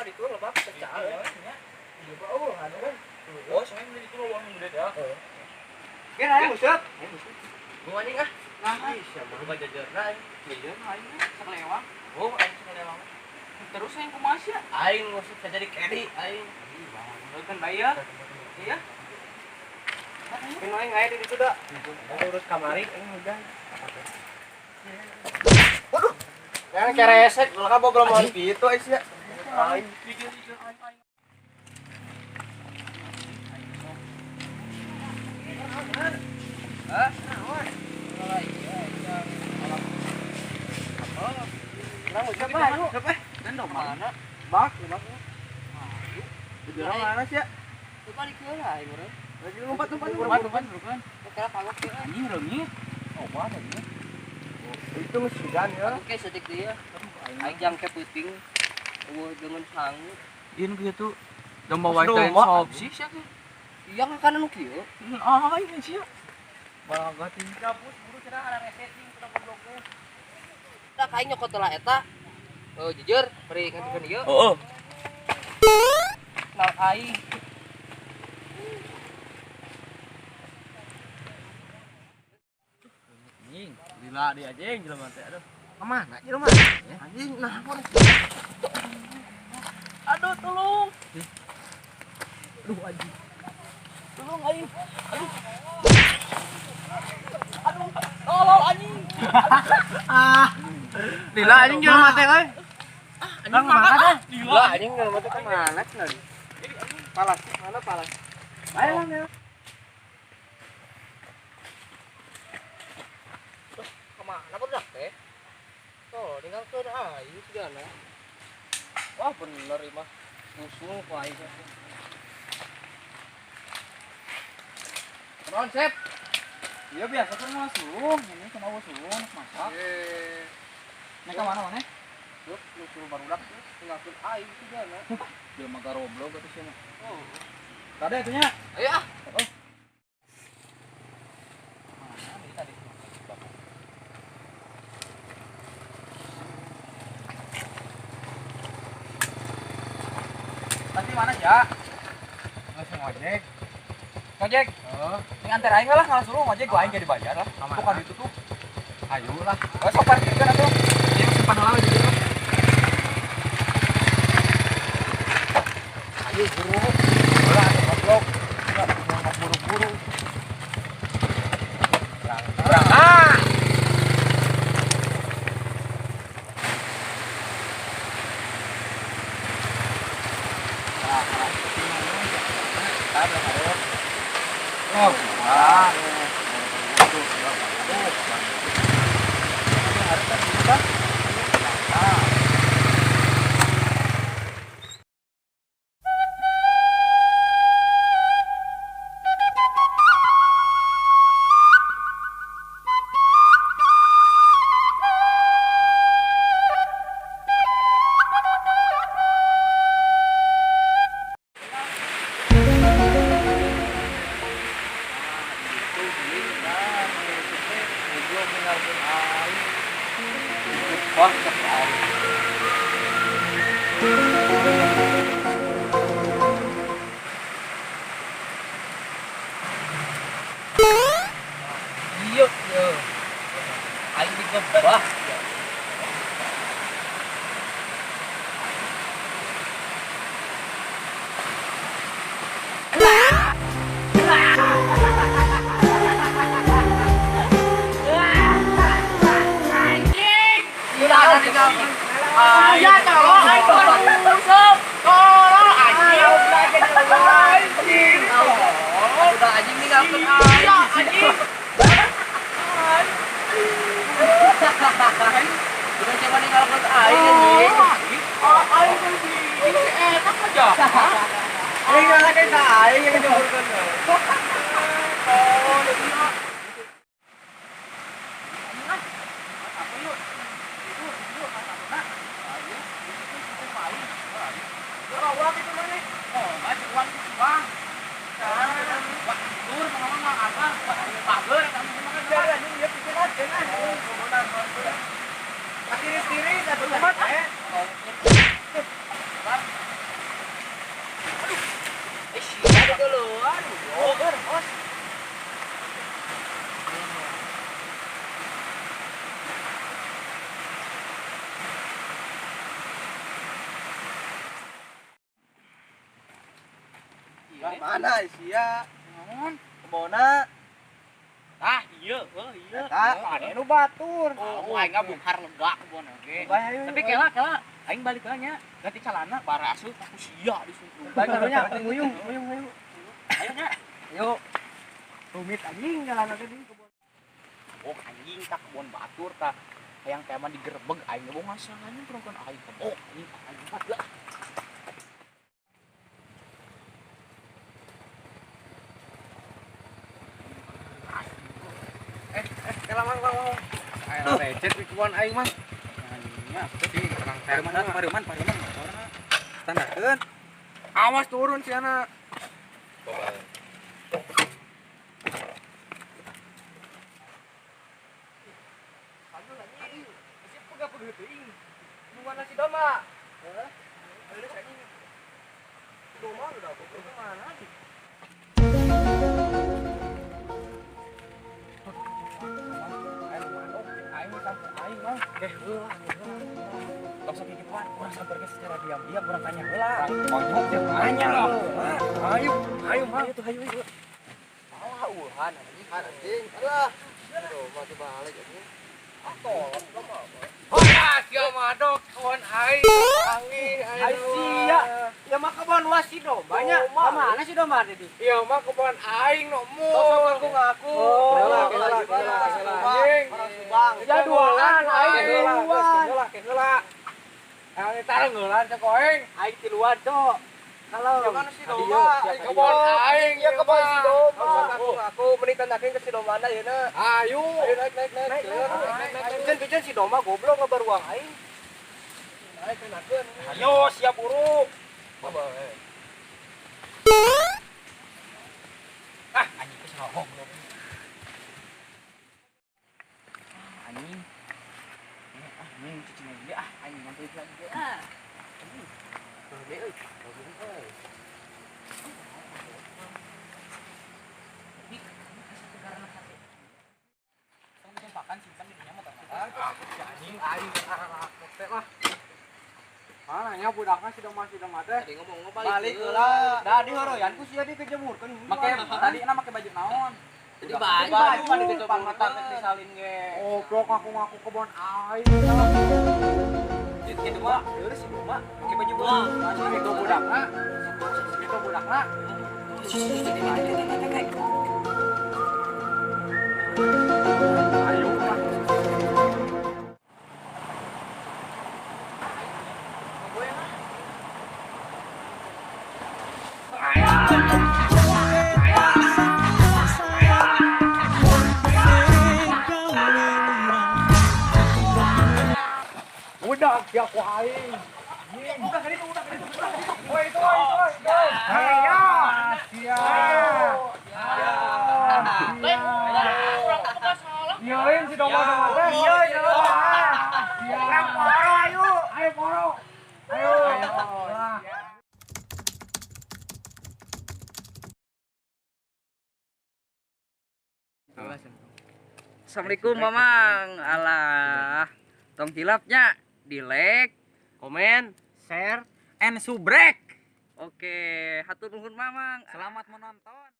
Ka ditu lebak pecah. Oh, anu kan. Oh, saya beli itu loh, gede ya. Kira aing useup. Gua anjing ah. Nah, Bukan jajarna aing. jajan aing sakalewang. Oh, aing sakalewang. Terus aing kumaha sih? Aing ngusuk jadi kedi aing. Kan bayar. Iya. Ini aing aya di ditu da. Urus kamari aing hujan. Waduh. Yang keresek, lah ka bobrol mau kitu aing sia. Aing Aing. Hah? Nang useup ayo. Dan dong mana? Bak, bak. Bejana mana sih ya? Coba dikeun aing urang. Lagi lompat lompat Lompat lompat lompat. Kira kagok ya. Anjing reungit. Oh, wah tadi. Itu mesti hujan ya. Oke, sedik dia. Aing jangke peuting. Eueuh dengan sangu. Ieu nu kieu tuh domba wae teh sop sih sia teh. Iya kan anu kieu. Aing sih. Balaga teh. Gabus buru cenah ada reset ting kudu gobloknya. Tah aing nyokot lah eta. Oh, jujur, beri ngantukeun ieu. Heeh. Kenal aing. Anjing, gila dia anjing jelema teh aduh. Kemana jelema? Anjing nah apa? Aduh, tolong. Aduh anjing. Tolong aing. Aduh. Aduh, tolong anjing. Ah. Lila anjing jelema teh euy. Anjing makan ah. Lila anjing jelema teh kemana cenah? Palas, mana palas? Ayo lah. Kemana budak teh? Tolong ninggalkeun aing sigana. Wah, bener ieu mah. Usul ku aing. Naon, Sep? Iya biasa kan mah sulung, ini sama gua sulung masak. Eh, Nek ka mana mana? Duh, nu barudak tuh ninggalkeun aing sigana. Jelema garoblog atuh sia mah. Oh. Kade atuh nya. Ayo ah. Oh. Mana nih tadi? Tadi mana ya? Langsung ojek. Ngojek. Heeh. Ini antar aing lah ngalah suruh ngojek gua aing jadi bayar lah. Kemana? Tuh kan itu tuh. Ayo lah. Oh, sok parkirkeun atuh. Ini simpan heula di dieu. Ayo buru. Heula atuh goblok. Heula buru-buru. Berangkat. Oh, ah. Iya, iya. Aing digebah. Ya tolong aing usep. Tolong anjing. Anjing. Udah anjing ninggalkeun aing. Anjing. Udah coba ninggalkeun aing anjing. Oh, aing teh ini enak aja. Ini ngalah kayak aing yang nyemburkeun. Oh, iya. Tiris-tiris atuh teh. Mana sia? Naon? Kebona. Ah, iya, heuh iya. Eta anu batur. Oh, aing ngabungkar lega kebon oge. Tapi kela kela aing balik heula nya, ganti calana bara asup aku sia disungkung. Bae karunya nguyung, nguyung, nguyung. Ayo nya. Ayo. Rumit anjing jalan teh di kebon. Oh, anjing tak kebon batur tah. Hayang teh mah digerebeg aing ge bohong anjing perempuan aing. Oh, anjing aing lah. Kela mang mang. Ayo lecet di kebon aing mah. Anjingnya di pareman pareman pareman motorna. Standarkeun. Awas turun si anak. Mana si Doma? Heeh. Doma udah aku mana sih? Aing sampai aing mah. Heula. Tong sok gituan, urang samperkeun secara diam-diam urang tanya heula. Monyok jeung nanya lah. Ayo, ayo mah. Ayo tuh hayu hayu. Alah uhan anjing, anjing. Alah. Doma tuh balik anjing. Ah, tolong Doma. Ah, sia madok kawan aing. Angin aing sia. Ya mah kebon was si Doma nya. Mana si Doma tadi? Iya mah kebon aing no mu. Sok ngaku ngaku. Heula heula anjing. Orang Subang. Ya dualan aing tiluan. Heula heula. Aing tarengeulan cek aing. Aing tiluan, Cok. Kalau gimana si Doma? Kebon aing ya kebon si Doma. Ngaku ngaku mending tandakeun ke si Domana yeuna. Ayo. Ayo naik naik naik. Piceun piceun si Doma goblok ngabaruang aing. Naik tandakeun. Ayo siap uruk. Ah, anjing geus goblok. Anjing. Ah, anjing cicing lagi ah, anjing ngantuin lagi ah. Gede euy. Euy. Tapi karena hati. Tong tumpakan simpan di dinya motor. Anjing aing teh lah. Mana nya budakna si Doma teh. Tadi ngomong balik heula. Da dihoroyan ku sia dikejemurkeun. Make tadi na make baju naon? Jadi baju baju dikejemurkeun disalin ge. Goblok aku ngaku kebon aing. Jadi kitu mah, deui si Doma make baju gua. Itu budakna. Itu budakna. Ayo lah. Udah ya ku aing. Udah kali itu, udah kali itu, udah kali itu. Woi itu, itu. Ayo. Sia. Lain urang teh salah. Ieu si Doma sama teh. Iya, iya. Urang poro ayo. Ayo poro. Ayo. Assalamualaikum Mamang. Alah. Tong hilapnya di like, komen, Share and subrek. Oke, hatur nuhun Mamang. Selamat menonton.